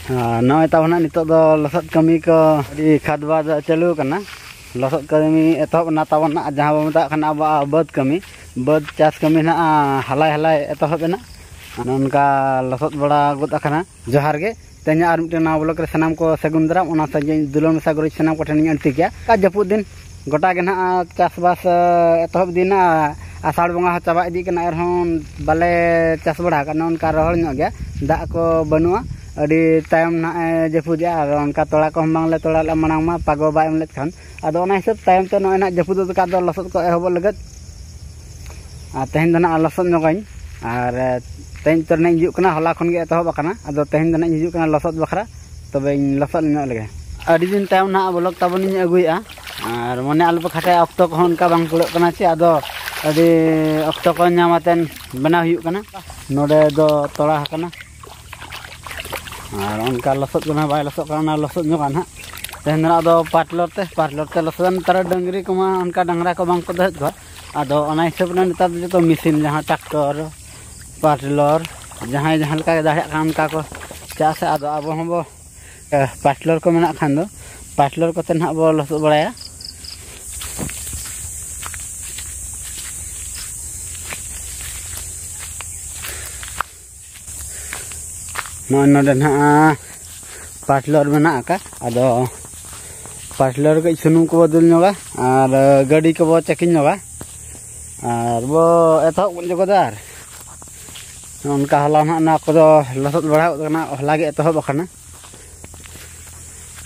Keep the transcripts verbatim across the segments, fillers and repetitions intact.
ᱟᱨ ᱱᱚᱜᱼᱚᱭ ᱛᱟᱵᱚᱱ ᱦᱟᱸᱜ ᱱᱤᱛᱚᱜ ᱫᱚ ᱞᱚᱥᱚᱫ ᱠᱟᱹᱢᱤ ᱠᱚ ᱟᱹᱰᱤ ᱠᱷᱟᱫᱽ ᱵᱟᱫᱽ ᱪᱟᱹᱞᱩ ᱟᱠᱟᱱᱟ᱾ ᱞᱚᱥᱚᱫ ᱠᱟᱹᱢᱤ ᱮᱛᱚᱦᱚᱵ ᱮᱱᱟ ᱛᱟᱵᱚᱱ ᱦᱟᱸᱜ, ᱡᱟᱦᱟᱸ ᱵᱚ ᱢᱮᱛᱟᱜ ᱠᱟᱱᱟ ᱟᱵᱚᱣᱟᱜ ᱵᱟᱹᱫᱽ ᱠᱟᱹᱢᱤ, ᱵᱟᱹᱫᱽ ᱪᱟᱥ ᱠᱟᱹᱢᱤ ᱱᱟᱦᱟᱜ ᱦᱟᱞᱟᱭ ᱦᱟᱞᱟᱭ ᱮᱛᱚᱦᱚᱵ ᱮᱱᱟ᱾ ᱱᱚᱜᱼᱚ ᱱᱚᱝᱠᱟ ᱞᱚᱥᱚᱫ ᱵᱟᱲᱟ ᱜᱚᱫ ᱟᱠᱟᱱᱟ᱾ ᱡᱚᱦᱟᱨ ᱜᱮ᱾ ᱛᱮᱦᱮᱧ ᱟᱨ ᱢᱤᱫᱴᱮᱱ ᱱᱟᱣᱟ ᱵᱞᱚᱜ ᱨᱮ ᱥᱟᱱᱟᱢ ᱠᱚ ᱥᱟᱹᱜᱩᱱ ᱫᱟᱨᱟᱢ, ᱚᱱᱟ ᱥᱟᱶᱛᱮ ᱫᱩᱞᱟᱹᱲ ᱢᱮᱥᱟ ᱜᱚᱨᱚᱡᱽ ᱥᱟᱱᱟᱢ ᱠᱚᱴᱷᱮᱱ ᱤᱧ ᱟᱹᱲᱛᱤ ᱠᱮᱭᱟ᱾ ᱚᱠᱟ ᱡᱟᱹᱯᱩᱫ ᱫᱤᱱ ᱜᱚᱴᱟ ᱜᱮ ᱱᱟᱦᱟᱜ ᱪᱟᱥᱵᱟᱥ, ᱮ, ᱮᱛᱚᱦᱚᱵ ᱤᱫᱤᱭᱮᱱᱟ᱾ ᱟᱥᱟᱲ ᱵᱚᱸᱜᱟ ᱦᱚᱸ ᱪᱟᱵᱟ ᱤᱫᱤᱜ ᱠᱟᱱᱟ, ᱮᱱᱨᱮᱦᱚᱸ ᱵᱟᱞᱮ ᱪᱟᱥ ᱵᱟᱲᱟ ᱟᱠᱟᱫ᱾ ᱱᱚᱜᱼᱚ ᱱᱚᱝᱠᱟ ᱨᱚᱦᱚᱲ ᱧᱚᱜ ᱜᱮᱭᱟ, ᱫᱟᱜ ᱠᱚ ᱵᱟᱹᱱᱩᱜᱼᱟ, ᱟᱹᱰᱤ ᱛᱟᱭᱚᱢ ᱱᱟᱦᱟᱜ ᱮ ᱡᱟᱹᱯᱩᱫᱮᱜᱼᱟ᱾ ᱟᱨ ᱚᱱᱠᱟ ᱛᱚᱲᱟ ᱠᱚᱦᱚᱸ ᱵᱟᱝᱞᱮ ᱛᱚᱲᱟ ᱞᱮᱫᱼᱟ ᱢᱟᱲᱟᱝ ᱢᱟ, ᱯᱟᱜᱚ ᱵᱟᱭ ᱮᱢ ᱞᱮᱫ ᱠᱷᱟᱱ᱾ ᱟᱫᱚ ᱚᱱᱟ ᱦᱤᱥᱟᱹᱵ ᱛᱟᱭᱚᱢ ᱛᱮ ᱱᱚᱜᱼᱚᱭ ᱱᱟᱦᱟᱜ ᱡᱟᱹᱯᱩᱫ ᱟᱠᱟᱫ ᱫᱚ ᱞᱚᱥᱚᱫ ᱠᱚ ᱮᱦᱚᱵᱚᱜ ᱞᱟᱹᱜᱤᱫ᱾ ᱟᱨ ᱛᱮᱦᱮᱧ ᱫᱚ ᱱᱟᱦᱟᱜ ᱞᱚᱥᱚᱫ ᱧᱚᱜᱟᱹᱧ᱾ ᱟᱨ, ᱮ, ᱛᱮᱦᱮᱧ ᱩᱛᱟᱹᱨ ᱱᱟᱦᱟᱜ ᱤᱧ ᱦᱤᱡᱩᱜ ᱠᱟᱱᱟ, ᱦᱚᱞᱟ ᱠᱷᱚᱱ ᱜᱮ ᱮᱛᱚᱦᱚᱵ ᱟᱠᱟᱱᱟ᱾ ᱟᱫᱚ ᱛᱮᱦᱮᱧ ᱫᱚ ᱱᱟᱦᱟᱜ ᱤᱧ ᱦᱤᱡᱩᱜ ᱠᱟᱱᱟ ᱞᱚᱥᱚᱫ ᱵᱟᱠᱷᱨᱟ, ᱛᱚᱵᱮᱧ ᱞᱚᱥᱚᱫ ᱧᱚᱜ ᱞᱮᱜᱮ᱾ ᱟᱹᱰᱤ ᱫᱤᱱ ᱛᱟᱭᱚᱢ ᱱᱟᱦᱟᱜ ᱵᱞᱚᱜ ᱛᱟᱵᱚᱱᱤᱧ ᱟᱹᱜᱩᱭᱮᱫᱼᱟ᱾ ᱟᱨ ᱢᱚᱱᱮ ᱟᱞᱚᱯᱮ ᱠᱷᱟᱴᱟᱭᱟ, ᱚᱠᱛᱚ ᱠᱚᱦᱚᱸ ᱚᱱᱠᱟ ᱵᱟᱝ ᱠᱩᱲᱟᱹᱜ ᱠᱟᱱᱟ ᱪᱮ, ᱟᱫᱚ ᱟᱹᱰᱤ ᱚᱠᱛᱚ ᱠᱚ ᱧᱟᱢ ᱟᱛᱮᱱ ᱵᱮᱱᱟᱣ ᱦᱩᱭᱩᱜ ᱠᱟᱱᱟ᱾ ᱱᱚᱰᱮ ᱫᱚ ᱛᱚᱲᱟ ᱟᱠᱟᱱᱟ᱾ ᱟᱨ ᱚᱱᱠᱟ ᱞᱚᱥᱚᱫ ᱠᱚ ᱱᱟᱦᱟᱜ ᱵᱟᱭ ᱞᱚᱥᱚᱫ ᱠᱟᱱᱟ, ᱚᱱᱟ ᱞᱚᱥᱚᱫ ᱧᱚᱜᱟ ᱱᱟᱦᱟᱜ᱾ ᱛᱮᱦᱮᱧ ᱫᱚ ᱱᱟᱦᱟᱜ ᱫᱚ ᱯᱟᱴᱞᱚᱨ ᱛᱮ, ᱯᱟᱴᱞᱚᱨ ᱛᱮ ᱞᱚᱥᱚᱫᱟ᱾ ᱱᱮᱛᱟᱨ ᱰᱟᱹᱝᱨᱤ ᱠᱚᱢᱟ ᱚᱱᱠᱟ ᱰᱟᱝᱨᱟ ᱠᱚ ᱵᱟᱝ ᱠᱚ ᱫᱚᱦᱚᱭᱮᱫ ᱠᱚᱣᱟ᱾ ᱟᱫᱚ ᱚᱱᱟ ᱦᱤᱥᱟᱹᱵ ᱨᱮ ᱱᱮᱛᱟᱨ ᱫᱚ ᱡᱚᱛᱚ ᱢᱮᱥᱤᱱ, ᱡᱟᱦᱟᱸ ᱴᱨᱟᱠᱴᱚᱨ, ᱯᱟᱴᱞᱚᱨ, ᱡᱟᱦᱟᱸᱭ ᱡᱟᱦᱟᱸ ᱞᱮᱠᱟ ᱫᱟᱲᱮᱭᱟᱜ ᱠᱟᱱ ᱚᱱᱠᱟ ᱠᱚ ᱪᱟᱥᱟ᱾ ᱟᱫᱚ ᱟᱵᱚ ᱦᱚᱸᱵᱚ, ᱮ, ᱯᱟᱴᱞᱚᱨ ᱠᱚ ᱢᱮᱱᱟᱜ ᱠᱷᱟᱱ ᱫᱚ ᱯᱟᱴᱞᱚᱨ ᱠᱚᱛᱮ ᱱᱟᱦᱟᱜ ᱵᱚ ᱞᱚᱥᱚᱫ ᱵᱟᱲᱟᱭᱟ᱾ ᱱᱚᱜᱼᱚᱭ ᱱᱚᱰᱮ ᱱᱟᱦᱟᱜ ᱯᱟᱴᱞᱚᱨ ᱢᱮᱱᱟᱜ ᱟᱠᱟᱫ᱾ ᱟᱫᱚ ᱯᱟᱴᱞᱚᱨ ᱨᱮ ᱠᱟᱹᱡ ᱥᱩᱱᱩᱢ ᱠᱚᱵᱚ ᱫᱩᱞ ᱧᱚᱜᱟ ᱟᱨ ᱜᱟᱹᱰᱤ ᱠᱚᱵᱚ ᱪᱮᱠᱤᱝ ᱧᱚᱜᱟ ᱟᱨ ᱵᱚ ᱮᱛᱚᱦᱚᱵ ᱜᱚᱫ ᱧᱚᱜᱚᱫᱟ᱾ ᱟᱨ ᱚᱱᱠᱟ ᱦᱚᱞᱟ ᱱᱟᱦᱟᱜ ᱱᱚᱣᱟ ᱠᱚᱫᱚ ᱞᱚᱥᱚᱫ ᱵᱟᱲᱟ ᱜᱚᱫ ᱠᱟᱱᱟ, ᱦᱚᱞᱟ ᱜᱮ ᱮᱛᱚᱦᱚᱵ ᱟᱠᱟᱱᱟ᱾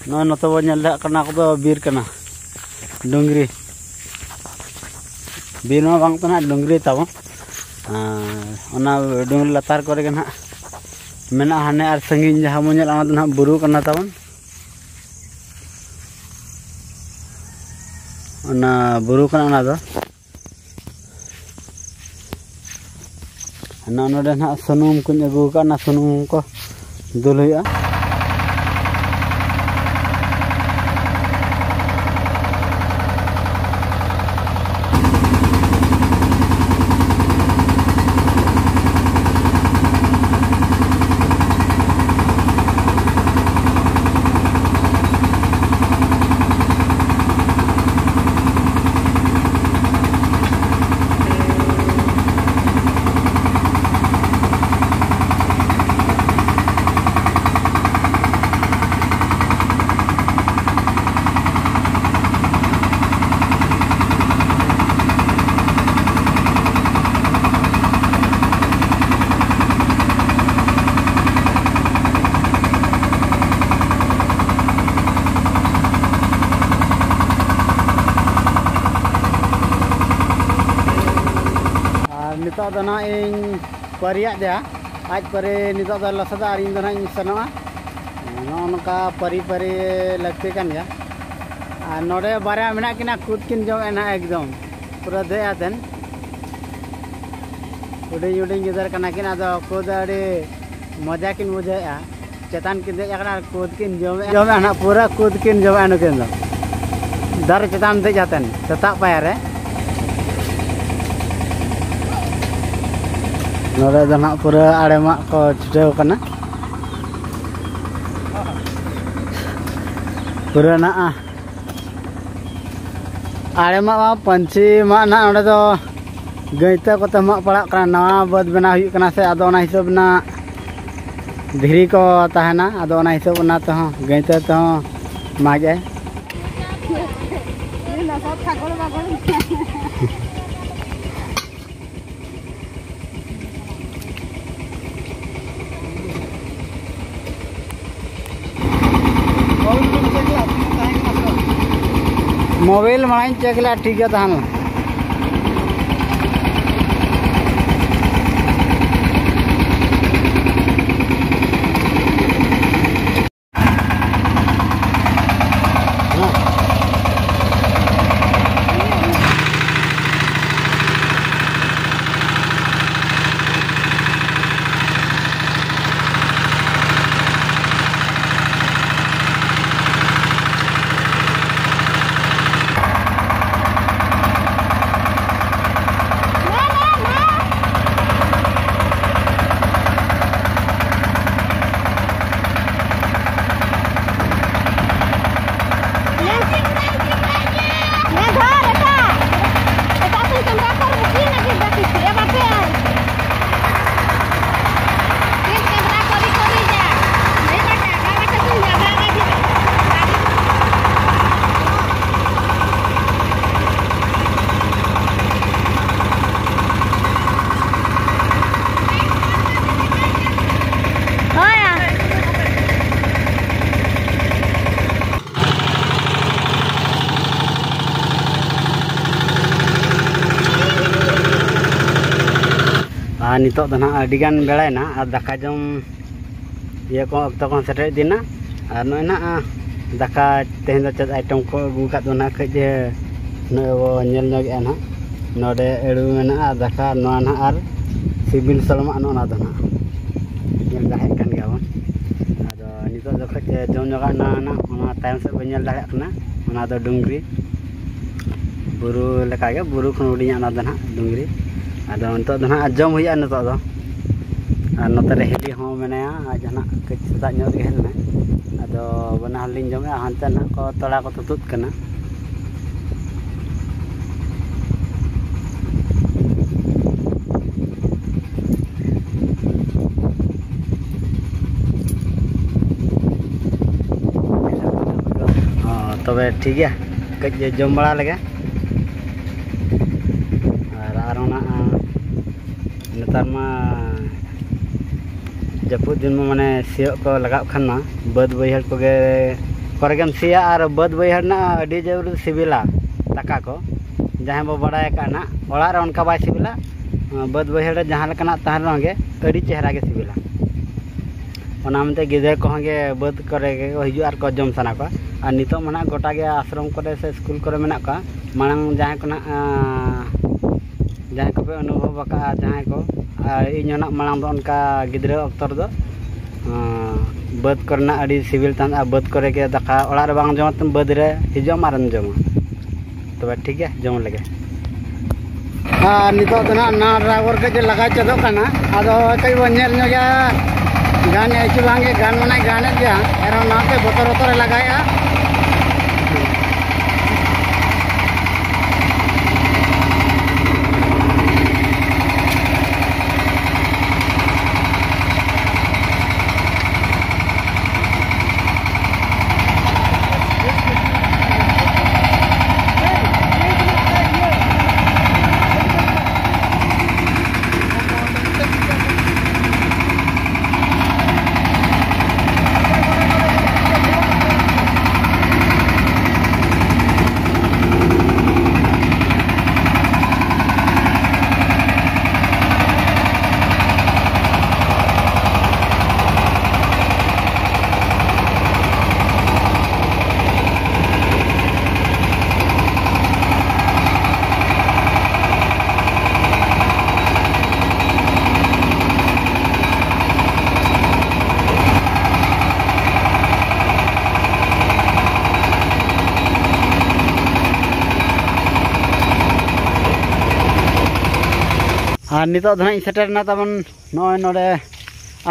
ᱱᱚᱜᱼᱚᱭ ᱱᱚᱛᱮ ᱵᱚ ᱧᱮᱞ ᱫᱟᱲᱮᱭᱟᱜ ᱠᱟᱱᱟ, ᱚᱱᱟ ᱠᱚᱫᱚ ᱵᱤᱨ ᱠᱟᱱᱟ, ᱰᱩᱝᱨᱤ᱾ ᱵᱤᱨ ᱢᱟ ᱵᱟᱝ ᱠᱟᱱᱟ, ᱰᱩᱝᱨᱤ ᱛᱟᱵᱚᱱ᱾ ᱟᱨ ᱚᱱᱟ ᱰᱩᱝᱨᱤ ᱞᱟᱛᱟᱨ ᱠᱚᱨᱮ ᱜᱮ ᱱᱟᱦᱟᱜ ᱢᱮᱱᱟᱜᱼᱟ ᱦᱟᱱᱮ, ᱟᱨ ᱥᱟᱺᱜᱤᱧ ᱡᱟᱦᱟᱸ ᱵᱚᱱ ᱧᱮᱞᱟ, ᱚᱱᱟ ᱫᱚ ᱱᱟᱦᱟᱜ ᱵᱩᱨᱩ ᱠᱟᱱᱟ ᱛᱟᱵᱚᱱ᱾ ᱚᱱᱟ ᱵᱩᱨᱩ ᱠᱟᱱᱟ ᱚᱱᱟ ᱫᱚ᱾ ᱱᱚᱜᱼᱚ ᱱᱚᱰᱮ ᱱᱟᱦᱟᱜ ᱥᱩᱱᱩᱢ ᱠᱚᱧ ᱟᱹᱜᱩ ᱟᱠᱟᱫᱼᱟ, ᱚᱱᱟ ᱥᱩᱱᱩᱢ ᱠᱚ ᱫᱩᱞ ᱦᱩᱭᱩᱜᱼᱟ᱾ ᱫᱚ ᱱᱟᱦᱟᱜ ᱤᱧ ᱯᱟᱹᱨᱤᱭᱟᱜ ᱫᱮᱭᱟ, ᱟᱡ ᱯᱟᱹᱨᱤ ᱱᱤᱛᱚᱜ ᱫᱚ ᱞᱚᱥᱚᱫᱟ ᱟᱨ ᱤᱧ ᱫᱚ ᱱᱟᱦᱟᱜ ᱤᱧ ᱥᱮᱱᱚᱜᱼᱟ᱾ ᱱᱚᱜᱼᱚ ᱱᱚᱝᱠᱟ ᱯᱟᱹᱨᱤ ᱯᱟᱹᱨᱤ ᱞᱟᱹᱠᱛᱤ ᱠᱟᱱ ᱜᱮᱭᱟ᱾ ᱟᱨ ᱱᱚᱰᱮ ᱵᱟᱨᱭᱟ ᱢᱮᱱᱟᱜ ᱠᱤᱱᱟ, ᱠᱩᱫ ᱠᱤᱱ ᱡᱚᱢᱮᱫᱼᱟ ᱱᱟᱦᱟᱜ ᱮᱠᱫᱚᱢ ᱯᱩᱨᱟᱹ ᱫᱮᱡ ᱟᱛᱮᱱ᱾ ᱦᱩᱰᱤᱧ ᱦᱩᱰᱤᱧ ᱜᱤᱫᱟᱹᱨ ᱠᱟᱱᱟ ᱠᱤᱱ, ᱟᱫᱚ ᱠᱩᱫ ᱟᱹᱰᱤ ᱢᱚᱡᱟ ᱠᱤᱱ ᱵᱩᱡᱷᱟᱹᱣᱮᱫᱼᱟ᱾ ᱪᱮᱛᱟᱱ ᱠᱤᱱ ᱫᱮᱡ ᱟᱠᱟᱱᱟ ᱟᱨ ᱠᱩᱫ ᱠᱤᱱ ᱡᱚᱢᱮᱫᱼᱟ, ᱡᱚᱢᱮᱫᱼᱟ ᱱᱟᱦᱟᱜ, ᱯᱩᱨᱟᱹ ᱠᱩᱫ ᱠᱤᱱ ᱡᱚᱢᱮᱫᱼᱟ ᱱᱩᱠᱤᱱ ᱫᱚ᱾ ᱫᱟᱨᱮ ᱪᱮᱛᱟᱱ ᱫᱮᱡ ᱟᱛᱮᱱ ᱥᱮᱛᱟᱜ ᱯᱟᱭᱟᱨ ᱨᱮ᱾ ᱱᱚᱰᱮ ᱫᱚ ᱱᱟᱦᱟᱜ ᱯᱩᱨᱟᱹ ᱟᱲᱮ ᱢᱟᱜ ᱠᱚ ᱪᱷᱩᱴᱟᱹᱣ ᱠᱟᱱᱟ᱾ ᱯᱩᱨᱟᱹ ᱱᱟᱦᱟᱜ ᱟᱲᱮ ᱢᱟᱜ ᱢᱟ ᱯᱟᱹᱧᱪᱤ ᱢᱟᱜ ᱱᱟᱦᱟᱜ ᱱᱚᱰᱮ ᱫᱚ ᱜᱟᱹᱭᱛᱟᱹ ᱠᱚᱛᱮ ᱢᱟᱜ ᱯᱟᱲᱟᱜ ᱠᱟᱱᱟ᱾ ᱱᱟᱣᱟ ᱵᱟᱹᱫᱽ ᱵᱮᱱᱟᱣ ᱦᱩᱭᱩᱜ ᱠᱟᱱᱟ ᱥᱮ, ᱟᱫᱚ ᱚᱱᱟ ᱦᱤᱥᱟᱹᱵ ᱱᱟᱜ ᱫᱷᱤᱨᱤ ᱠᱚ ᱛᱟᱦᱮᱱᱟ, ᱟᱫᱚ ᱚᱱᱟ ᱦᱤᱥᱟᱹᱵ ᱚᱱᱟ ᱛᱮᱦᱚᱸ ᱜᱟᱹᱭᱛᱟᱹ ᱛᱮᱦᱚᱸ ᱢᱟᱜᱮᱜᱼᱟᱭ᱾ ᱢᱳᱵᱟᱭᱤᱞ ᱢᱟᱲᱟᱝ ᱤᱧ ᱪᱮᱠ ᱞᱮᱫᱼᱟ, ᱴᱷᱤᱠ ᱜᱮ ᱛᱟᱦᱮᱸ ᱞᱮᱱᱟ᱾ ᱟᱨ ᱱᱤᱛᱚᱜ ᱫᱚ ᱱᱟᱦᱟᱜ ᱟᱹᱰᱤ ᱜᱟᱱ ᱵᱮᱲᱟᱭᱮᱱᱟ, ᱟᱨ ᱫᱟᱠᱟ ᱡᱚᱢ ᱤᱭᱟᱹ ᱠᱚ ᱚᱠᱛᱚ ᱠᱚᱦᱚᱸ ᱥᱮᱴᱮᱨ ᱤᱫᱤᱭᱮᱱᱟ᱾ ᱟᱨ ᱱᱚᱜᱼᱚᱭ ᱱᱟᱦᱟᱜ ᱫᱟᱠᱟ ᱛᱮᱦᱮᱧ ᱫᱚ ᱪᱮᱫ item ᱠᱚ ᱟᱹᱜᱩ ᱟᱠᱟᱫ ᱫᱚ ᱱᱟᱦᱟᱜ ᱠᱟᱹᱡ ᱱᱚᱜᱼᱚᱭ ᱵᱚ ᱧᱮᱞ ᱧᱚᱜᱮᱜᱼᱟ ᱱᱟᱦᱟᱜ᱾ ᱱᱚᱰᱮ ᱟᱹᱲᱩ ᱢᱮᱱᱟᱜᱼᱟ, ᱫᱟᱠᱟ ᱱᱚᱣᱟ ᱱᱟᱦᱟᱜ, ᱟᱨ ᱥᱤᱵᱤᱞ ᱥᱚᱲᱚᱢᱟᱜ ᱱᱚᱜᱼᱚ ᱱᱚᱣᱟ ᱫᱚ ᱱᱟᱦᱟᱜ ᱧᱮᱞ ᱫᱟᱲᱮᱭᱟᱜ ᱠᱟᱱ ᱜᱮᱭᱟ ᱵᱚᱱ᱾ ᱟᱫᱚ ᱱᱤᱛᱚᱜ ᱡᱚᱠᱷᱚᱡ ᱡᱚᱢ ᱧᱚᱜᱟ ᱱᱟᱦᱟᱜ, ᱚᱱᱟ ᱛᱟᱭᱚᱢ ᱥᱮᱫ ᱵᱚᱱ ᱧᱮᱞ ᱫᱟᱲᱮᱭᱟᱜ ᱠᱟᱱᱟ, ᱚᱱᱟ ᱫᱚ ᱰᱩᱝᱨᱤ, ᱵᱩᱨᱩ ᱞᱮᱠᱟᱜᱮ, ᱵᱩᱨᱩ ᱠᱷᱚᱱ ᱦᱩᱰᱤᱧᱟ ᱚᱱᱟ ᱫᱚ ᱱᱟᱦᱟᱜ ᱰᱩᱝᱨᱤ᱾ ᱟᱫᱚ ᱱᱤᱛᱚᱜ ᱫᱚ ᱱᱟᱦᱟᱜ ᱡᱚᱢ ᱦᱩᱭᱩᱜᱼᱟ ᱱᱤᱛᱚᱜ ᱫᱚ᱾ ᱟᱨ ᱱᱚᱛᱮ ᱨᱮ ᱦᱤᱞᱤ ᱦᱚᱸ ᱢᱮᱱᱟᱭᱟ, ᱟᱡ ᱦᱚᱸ ᱱᱟᱦᱟᱜ ᱠᱟᱹᱡ ᱥᱮᱛᱟᱜ ᱧᱚᱜ ᱨᱮᱜᱮ ᱦᱮᱡ ᱞᱮᱱᱟᱭ᱾ ᱟᱫᱚ ᱵᱟᱱᱟ ᱦᱚᱲ ᱞᱤᱧ ᱡᱚᱢᱮᱜᱼᱟ, ᱦᱟᱱᱛᱮ ᱱᱟᱦᱟᱜ ᱠᱚ ᱛᱚᱲᱟ ᱠᱚ ᱛᱩᱛᱩᱫ ᱠᱟᱱᱟ᱾ ᱚ, ᱛᱚᱵᱮ ᱴᱷᱤᱠ ᱜᱮᱭᱟ, ᱠᱟᱹᱡ ᱡᱚᱢ ᱵᱟᱲᱟ ᱞᱮᱜᱮ᱾ ᱟᱨ, ᱟᱨ ᱚᱱᱟ, ᱟ, ᱱᱮᱛᱟᱨ ᱢᱟ ᱡᱟᱹᱯᱩᱫ ᱫᱤᱱ ᱢᱟ, ᱢᱟᱱᱮ, ᱥᱤᱭᱳᱜ ᱠᱚ ᱞᱟᱜᱟᱜ ᱠᱷᱟᱱ ᱢᱟ ᱵᱟᱹᱫᱽ ᱵᱟᱹᱭᱦᱟᱹᱲ ᱠᱚᱜᱮ, ᱠᱚᱨᱮ ᱜᱮᱢ ᱥᱤᱭᱟ, ᱟᱨ ᱵᱟᱹᱫᱽ ᱵᱟᱹᱭᱦᱟᱹᱲ ᱨᱮᱱᱟᱜ ᱟᱹᱰᱤ ᱡᱳᱨ ᱥᱤᱵᱤᱞᱟ ᱫᱟᱠᱟ ᱠᱚ᱾ ᱡᱟᱦᱟᱸᱭ ᱵᱚ ᱵᱟᱲᱟᱭ ᱟᱠᱟᱫ ᱱᱟᱜ, ᱚᱲᱟᱜ ᱨᱮ ᱚᱱᱠᱟ ᱵᱟᱭ ᱥᱤᱵᱤᱞᱟ, ᱵᱟᱹᱫᱽ ᱵᱟᱹᱭᱦᱟᱹᱲ ᱨᱮ ᱡᱟᱦᱟᱸ ᱞᱮᱠᱟᱱᱟᱜ ᱛᱟᱦᱮᱱ ᱨᱮᱦᱚᱸ ᱜᱮ ᱟᱹᱰᱤ ᱪᱮᱦᱨᱟ ᱜᱮ ᱥᱤᱵᱤᱞᱟ᱾ ᱚᱱᱟ ᱢᱮᱱᱛᱮ ᱜᱤᱫᱽᱨᱟᱹ ᱠᱚᱦᱚᱸ ᱜᱮ ᱵᱟᱹᱫᱽ ᱠᱚᱨᱮ ᱜᱮ ᱠᱚ ᱦᱤᱡᱩᱜᱼᱟ ᱟᱨ ᱠᱚ ᱡᱚᱢ ᱥᱟᱱᱟ ᱠᱚᱣᱟ᱾ ᱟᱨ ᱱᱤᱛᱚᱜ ᱢᱟ ᱱᱟᱜ ᱜᱚᱴᱟ ᱜᱮ ᱟᱥᱨᱚᱢ ᱠᱚᱨᱮ ᱥᱮ ᱥᱠᱩᱞ ᱠᱚᱨᱮ ᱢᱮᱱᱟᱜ ᱠᱚᱣᱟ᱾ ᱢᱟᱲᱟᱝ ᱡᱟᱦᱟᱸᱭ ᱠᱚ ᱱᱟᱜ, ᱟᱸ, ᱡᱟᱦᱟᱸᱭ ᱠᱚᱯᱮ ᱚᱱᱩᱵᱷᱚᱵ ᱟᱠᱟᱫᱼᱟ, ᱡᱟᱦᱟᱸᱭ ᱠᱚ, ᱟᱨ ᱤᱧ ᱦᱚᱸ ᱱᱟᱜ ᱢᱟᱲᱟᱝ ᱫᱚ ᱚᱱᱠᱟ ᱜᱤᱫᱽᱨᱟᱹ ᱚᱠᱛᱚ ᱨᱮᱫᱚ, ᱟᱸ, ᱵᱟᱹᱫᱽ ᱠᱚᱨᱮᱱᱟᱜ ᱟᱹᱰᱤ ᱥᱤᱵᱤᱞ ᱛᱟᱦᱮᱸᱫ, ᱟᱨ ᱵᱟᱹᱫᱽ ᱠᱚᱨᱮ ᱜᱮ ᱫᱟᱠᱟ ᱚᱲᱟᱜ ᱨᱮ ᱵᱟᱝ ᱡᱚᱢ ᱠᱟᱛᱮ ᱵᱟᱹᱫᱽ ᱨᱮ ᱦᱤᱡᱩᱜ ᱟᱢ ᱟᱨᱮᱢ ᱡᱚᱢᱟ᱾ ᱛᱚᱵᱮ ᱴᱷᱤᱠ ᱜᱮᱭᱟ, ᱡᱚᱢ ᱞᱮᱜᱮ᱾ ᱟᱨ ᱱᱤᱛᱚᱜ ᱫᱚ ᱱᱟᱜ ᱱᱟᱣᱟ driver ᱠᱟᱹᱡ ᱞᱟᱜᱟᱭ ᱪᱮᱫᱚᱜ ᱠᱟᱱᱟ, ᱟᱫᱚ ᱠᱟᱹᱡ ᱵᱚᱱ ᱧᱮᱞ ᱧᱚᱜᱮᱭᱟ, ᱜᱟᱱᱮᱫ ᱪᱮ ᱵᱟᱝ ᱜᱮ, ᱜᱟᱱ ᱢᱟᱱᱮ ᱜᱟᱱᱮᱫ ᱜᱮᱭᱟ, ᱮᱱᱨᱮᱦᱚᱸ ᱱᱟᱣᱟ ᱠᱟᱹᱡ ᱵᱚᱛᱚᱨ ᱵᱚᱛᱚᱨᱮ ᱞᱟᱜᱟᱭᱮᱫᱼᱟ᱾ ᱟᱨ ᱱᱤᱛᱚᱜ ᱫᱚ ᱱᱟᱦᱟᱜ ᱤᱧ ᱥᱮᱴᱮᱨ ᱮᱱᱟ ᱛᱟᱵᱚᱱ ᱱᱚᱜᱼᱚᱭ ᱱᱚᱰᱮ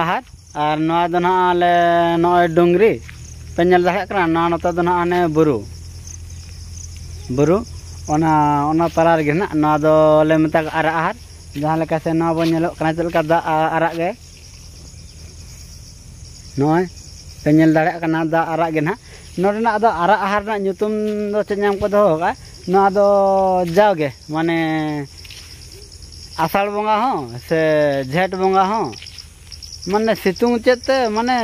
ᱟᱦᱟᱨ᱾ ᱟᱨ ᱱᱚᱣᱟ ᱫᱚ ᱱᱟᱦᱟᱜ ᱟᱞᱮ ᱱᱚᱜᱼᱚᱭ ᱰᱩᱝᱨᱤ ᱯᱮ ᱧᱮᱞ ᱫᱟᱲᱮᱭᱟᱜ ᱠᱟᱱᱟ, ᱱᱚᱣᱟ ᱱᱚᱛᱮ ᱫᱚ ᱱᱟᱦᱟᱜ ᱦᱟᱱᱮ ᱵᱩᱨᱩ, ᱵᱩᱨᱩ ᱚᱱᱟ, ᱚᱱᱟ ᱛᱟᱞᱟ ᱨᱮᱜᱮ ᱱᱟᱦᱟᱜ ᱱᱚᱣᱟ ᱫᱚᱞᱮ ᱢᱮᱛᱟᱜᱼᱟ ᱟᱨᱟᱜ ᱟᱦᱟᱨ᱾ ᱡᱟᱦᱟᱸ ᱞᱮᱠᱟ ᱥᱮ ᱱᱚᱣᱟ ᱵᱚᱱ ᱧᱮᱞᱚᱜ ᱠᱟᱱᱟ, ᱪᱮᱫ ᱞᱮᱠᱟ ᱫᱟᱜ ᱟ-, ᱟᱨᱟᱜ ᱜᱮ, ᱱᱚᱜᱼᱚᱭ ᱯᱮ ᱧᱮᱞ ᱫᱟᱲᱮᱭᱟᱜ ᱠᱟᱱᱟ ᱫᱟᱜ ᱟᱨᱟᱜ ᱜᱮ ᱱᱟᱦᱟᱜ᱾ ᱱᱚᱰᱮᱱᱟᱜ ᱫᱚ ᱟᱨᱟᱜ ᱟᱦᱟᱨ ᱨᱮᱱᱟᱜ ᱧᱩᱛᱩᱢ ᱫᱚ ᱪᱮᱫ ᱧᱟᱢ ᱠᱚ ᱫᱚᱦᱚ ᱟᱠᱟᱫᱼᱟ? ᱱᱚᱣᱟ ᱫᱚ ᱡᱟᱣᱜᱮ ᱢᱟᱱᱮ ᱟᱥᱟᱲ ᱵᱚᱸᱜᱟ ᱦᱚᱸ ᱥᱮ ᱡᱷᱮᱸᱴ ᱵᱚᱸᱜᱟ ᱦᱚᱸ, ᱢᱟᱱᱮ ᱥᱤᱛᱩᱝ ᱪᱮᱫ ᱛᱮ, ᱢᱟᱱᱮ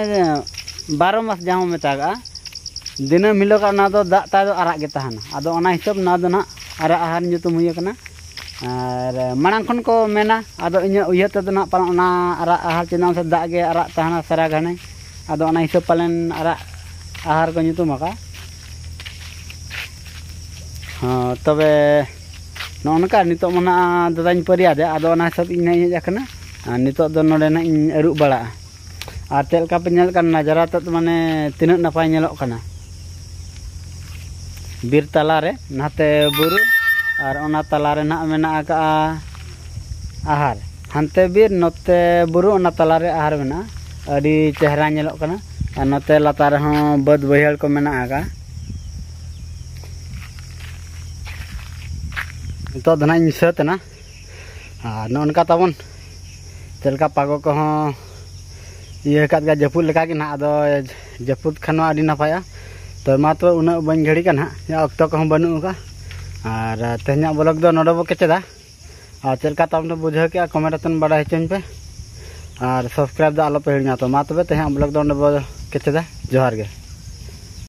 ᱵᱟᱨᱚ ᱢᱟᱥ ᱡᱟᱦᱟᱸ ᱵᱚᱱ ᱢᱮᱛᱟᱜᱟᱜᱼᱟ, ᱫᱤᱱᱟᱹᱢ ᱦᱤᱞᱳᱜᱟᱜ ᱚᱱᱟ ᱫᱚ ᱫᱟᱜ ᱛᱟᱭ ᱫᱚ ᱟᱨᱟᱜ ᱜᱮ ᱛᱟᱦᱮᱱᱟ᱾ ᱟᱫᱚ ᱚᱱᱟ ᱦᱤᱥᱟᱹᱵ ᱱᱚᱣᱟ ᱫᱚ ᱱᱟᱦᱟᱜ ᱟᱨᱟᱜ ᱟᱦᱟᱨ ᱧᱩᱛᱩᱢ ᱦᱩᱭ ᱟᱠᱟᱱᱟ᱾ ᱟᱨ ᱢᱟᱲᱟᱝ ᱠᱷᱚᱱ ᱠᱚ ᱢᱮᱱᱟ, ᱟᱫᱚ ᱤᱧᱟᱹᱜ ᱩᱭᱦᱟᱹᱨ ᱛᱮᱫᱚ ᱱᱟᱦᱟᱜ ᱯᱟᱞᱮᱱ ᱚᱱᱟ ᱟᱨᱟᱜ ᱟᱦᱟᱨ ᱪᱮᱫᱟᱜ ᱥᱮ ᱫᱟᱜ ᱜᱮ ᱟᱨᱟᱜ ᱛᱟᱦᱮᱱᱟ ᱥᱟᱨᱟ ᱜᱷᱟᱱᱮ, ᱟᱫᱚ ᱚᱱᱟ ᱦᱤᱥᱟᱹᱵ ᱯᱟᱞᱮᱱ ᱟᱨᱟᱜ ᱟᱦᱟᱨ ᱠᱚ ᱧᱩᱛᱩᱢ ᱟᱠᱟᱫ᱾ ᱦᱚᱸ, ᱛᱚᱵᱮ ᱱᱚᱜᱼᱚ ᱱᱚᱝᱠᱟ ᱱᱤᱛᱚᱜ ᱢᱟ ᱱᱟᱦᱟᱜ ᱫᱟᱫᱟᱧ ᱯᱟᱹᱨᱤᱭᱟᱫᱮ, ᱟᱫᱚ ᱚᱱᱟ ᱦᱤᱥᱟᱹᱵ ᱤᱧ ᱱᱟᱦᱟᱜ ᱤᱧ ᱦᱮᱡ ᱟᱠᱟᱱᱟ᱾ ᱟᱨ ᱱᱤᱛᱚᱜ ᱫᱚ ᱱᱚᱰᱮ ᱱᱟᱦᱟᱜ ᱤᱧ ᱟᱹᱨᱩᱵ ᱵᱟᱲᱟᱜᱼᱟ᱾ ᱟᱨ ᱪᱮᱫ ᱞᱮᱠᱟ ᱯᱮ ᱧᱮᱞ ᱠᱟᱱᱟ, ᱱᱟᱡᱟᱨᱟ ᱛᱮᱫ ᱢᱟᱱᱮ ᱛᱤᱱᱟᱹᱜ ᱱᱟᱯᱟᱭ ᱧᱮᱞᱚᱜ ᱠᱟᱱᱟ ᱵᱤᱨ ᱛᱟᱞᱟᱨᱮ, ᱱᱟᱛᱮ ᱵᱩᱨᱩ ᱟᱨ ᱚᱱᱟ ᱛᱟᱞᱟᱨᱮ ᱱᱟᱦᱟᱜ ᱢᱮᱱᱟᱜ ᱟᱠᱟᱜᱼᱟ ᱟᱦᱟᱨ᱾ ᱦᱟᱱᱛᱮ ᱵᱤᱨ, ᱱᱚᱛᱮ ᱵᱩᱨᱩ, ᱚᱱᱟ ᱛᱟᱞᱟᱨᱮ ᱟᱦᱟᱨ ᱢᱮᱱᱟᱜᱼᱟ᱾ ᱟᱹᱰᱤ ᱪᱮᱦᱨᱟ ᱧᱮᱞᱚᱜ ᱠᱟᱱᱟ᱾ ᱟᱨ ᱱᱚᱛᱮ ᱞᱟᱛᱟᱨ ᱨᱮᱦᱚᱸ ᱵᱟᱹᱫᱽ ᱵᱟᱹᱭᱦᱟᱹᱲ ᱠᱚ ᱢᱮᱱᱟᱜ ᱟᱠᱟᱫᱼᱟ᱾ ᱱᱤᱛᱚᱜ ᱫᱚ ᱱᱟᱦᱟᱜ ᱤᱧ ᱥᱟᱹᱛ ᱮᱱᱟ᱾ ᱟᱨ ᱱᱚᱜᱼᱚ ᱱᱚᱝᱠᱟ ᱛᱟᱵᱚᱱ ᱪᱮᱫ ᱞᱮᱠᱟ ᱯᱟᱜᱚ ᱠᱚᱦᱚᱸ ᱤᱭᱟᱹ ᱟᱠᱟᱫ ᱜᱮᱭᱟ, ᱡᱟᱹᱯᱩᱫ ᱞᱮᱠᱟᱜᱮ ᱱᱟᱦᱟᱜ᱾ ᱟᱫᱚ ᱡᱟᱹᱯᱩᱫ ᱠᱷᱟᱱ ᱢᱟ ᱟᱹᱰᱤ ᱱᱟᱯᱟᱭᱟ᱾ ᱛᱚ ᱢᱟ ᱛᱚᱵᱮ, ᱩᱱᱟᱹᱜ ᱵᱟᱹᱧ ᱜᱷᱟᱹᱲᱤ ᱠᱟᱱᱟ ᱱᱟᱦᱟᱜ, ᱚᱠᱛᱚ ᱠᱚᱦᱚᱸ ᱵᱟᱹᱱᱩᱜ ᱟᱠᱟᱫᱼᱟ᱾ ᱟᱨ ᱛᱮᱦᱮᱧᱟᱜ ᱵᱞᱚᱜ ᱫᱚ ᱱᱚᱰᱮ ᱵᱚ ᱠᱮᱪᱮᱫᱟ᱾ ᱟᱨ ᱪᱮᱫ ᱞᱮᱠᱟ ᱛᱟᱵᱚᱱ ᱯᱮ ᱵᱩᱡᱷᱟᱹᱣ ᱠᱮᱫᱼᱟ, ᱠᱚᱢᱮᱱᱴ ᱠᱟᱛᱮ ᱵᱟᱰᱟᱭ ᱦᱚᱪᱚᱧ ᱯᱮ᱾ ᱟᱨ ᱥᱟᱵᱥᱠᱨᱟᱭᱤᱵ ᱫᱚ ᱟᱞᱚ ᱯᱮ ᱦᱤᱲᱤᱧᱟ᱾ ᱛᱚ ᱢᱟ ᱛᱚᱵᱮ, ᱛᱮᱦᱮᱧᱟᱜ ᱵᱞᱚᱜ ᱫᱚ ᱚᱸᱰᱮ ᱵᱚ ᱠᱮᱪᱮᱫᱟ᱾ ᱡᱚᱦᱟᱨ ᱜᱮ᱾